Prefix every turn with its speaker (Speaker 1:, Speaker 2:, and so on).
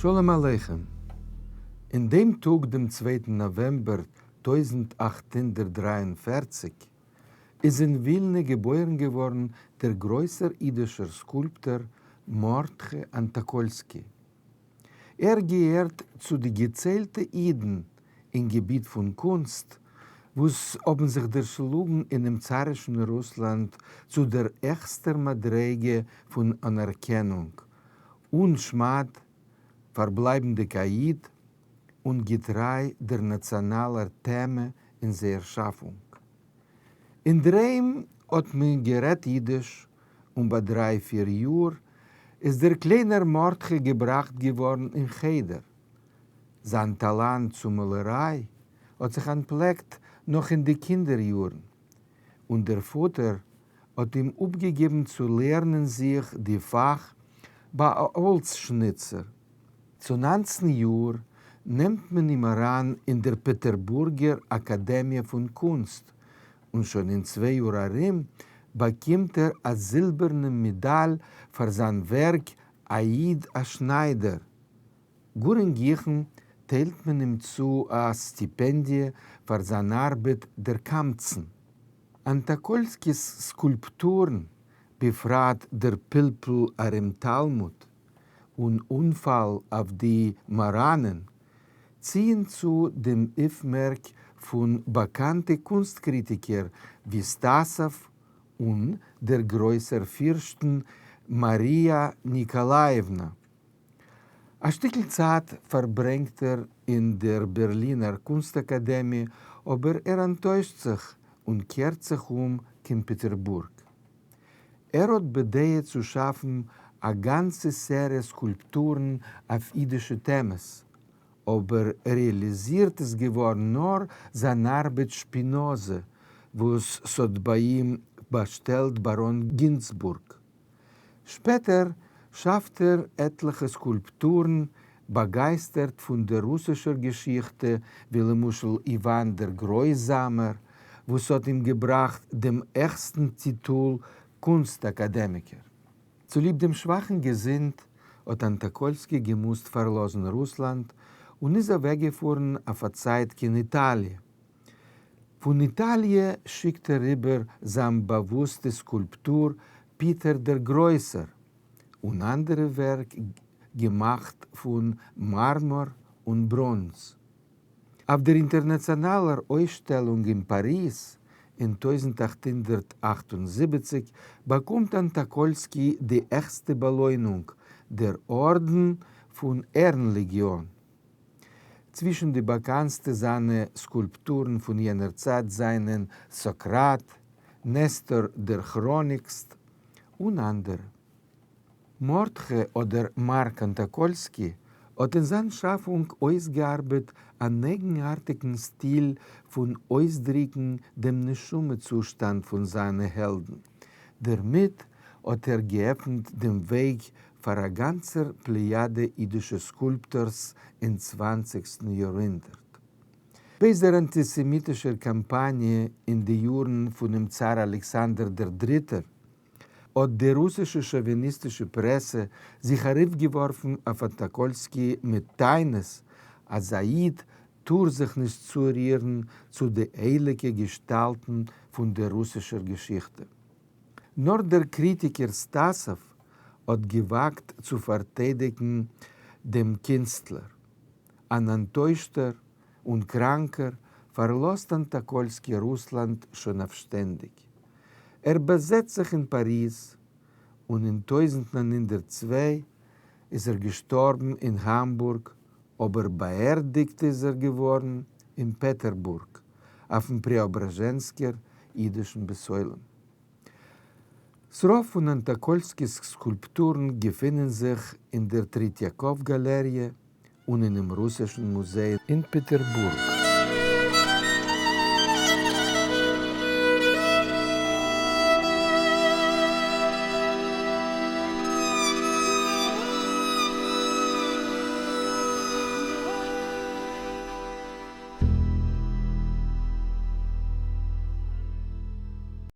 Speaker 1: שלום עליכם! אין דעם טאג דעם צווייטן נאוועמבער 1843 איז אין ווילנע געבוירן געווארן דער גרויסער אידישער סקולפטאר מרדכי אנטאקאלסקי. ער געהערט צו די געציילטע אידן אין געביט פון קונסט וואס האבן זיך דערשלאגן אינעם צארישן רוסלאנד צו דער העכסטער מדריגה פון אנערקענונג אן שמד, פארבלייבנדיג א איד און געטריי דער נאציאנאלער טעמע אין זייער שאפונג. אינדערהיים האט מען גערעדט אידיש און ביי דריי פיר יאר איז דער קליינער מרדכי געבראכט געווארן אין חדר. זיין טאלאנט צו מאלעריי האט זיך אנטפלעקט נאך אין די קינדער יארן, און דער פאטער האט אים אפגעגעבן צו לערנען זיך די פאך ביי א האלץ-שניצער. צו 19 יאר נעמט מען אים אריין אין דער פעטערבורגער אקאדעמיע פון קונסט, און שוין אין צוויי יאר ארום באקומט ער א זילבערנעם מעדאל פאר זיין ווערק א איד א שניידער. גאר אין גיכן טיילט מען אים צו א סטיפענדיע פאר זיין ארבעט דער קמצן. אנטאקאלסקי'ס סקולפטורן, בפרט דער פלפול ארום תלמוד און אנפאל אויף די מאראנען, ציען צו דעם אויפמערק פון באקאנטע קונסט-קריטיקער ווי סטאסאוו און דער גרויסער פירשטן מאריא ניקאלאיעוונא. א שטיקל צייט פארברענגט ער אין דער בערלינער קונסט-אקאדעמיע, אבער ער אנטוישט זיך און קערט זיך אום קיין פעטערבורג. ער האט בדעה צו שאפן א גאנצע סעריע סקולפטורן אויף אידישע טעמעס, אבער רעאליזירט איז געווארן נאר זיין ארבעט שפינאזע, וואס ס'האט ביי אים באשטעלט באראן גינצבורג. שפעטער שאפט ער עטליכע סקולפטורן באגייסטערט פון דער רוסישער געשיכטע, ווי למשל איוואן דער גרויזאמער, וואס האט אים געבראכט דעם העכסטן טיטול קונסט-אקאדעמיקער. צוליב דעם שוואכן געזונט האט אנטאקאלסקי געמוזט פארלאזן רוסלאנד און איז אוועקגעפארן אויף א צייט קיין איטאליע. פון איטאליע שיקט ער איבער זיין באוואוסטע סקולפטור פיטער דער גרויסער און אנדערע ווערק געמאכט פון מארמאר און בראנז. אויף דער אינטערנאציאנאלער אויסשטעלונג אין פאריז אין 1878 באקומט אנטאקאלסקי די העכסטע באלוינונג, דער ארדן פון ערן-לעגיאן. צווישן די באקאנסטע זיינע סקולפטורן פון יענער צייט זיינען סאקראט, נסתר דער כראניקסט און אנדערע. מרדכי אדער מארק אנטאקאלסקי האט אין זיין שאפונג אויסגעארבעט אן אייגנארטיגן סטיל פון אויסדריקן דעם נשמה-צושטאנד פון זיינע העלדן. דערמיט האט ער געעפנט דעם וועג פאר א גאנצער פלעיאדע אידישע סקולפטארס אין צוואנציגסטן יארהונדערט. בעת דער אנטיסעמיטישער קאמפאניע אין די יארן פונעם צאר אלעקסאנדער דער דריטער, האט די רוסישע שאוויניסטישע פרעסע זיך ארויפגעווארפן אויף אנטאקאלסקי מיט טענות אז א איד טאר זיך נישט צורירן צו די הייליגע געשטאלטן פון דער רוסישער געשיכטע. נאר דער קריטיקער סטאסאוו האט געוואגט צו פארטיידיגן דעם קינסטלער. אן אנטוישטער און קראנקער פארלאזט אנטאקאלסקי רוסלאנד שוין אויף שטענדיג. ער באזעצט זיך אין פאריז, און אין 1902 איז ער געשטארבן אין האמבורג, אבער באערדיגט איז ער געווארן אין פעטערבורג, אויפן פרעאבראזשענסקער אידישן בית עולם. ס'רוב פון אנטאקאלסקי'ס סקולפטורן געפינען זיך אין דער טריטיאקאוו גאלעריע און אינעם רוסישן מוזיי אין פעטערבורג.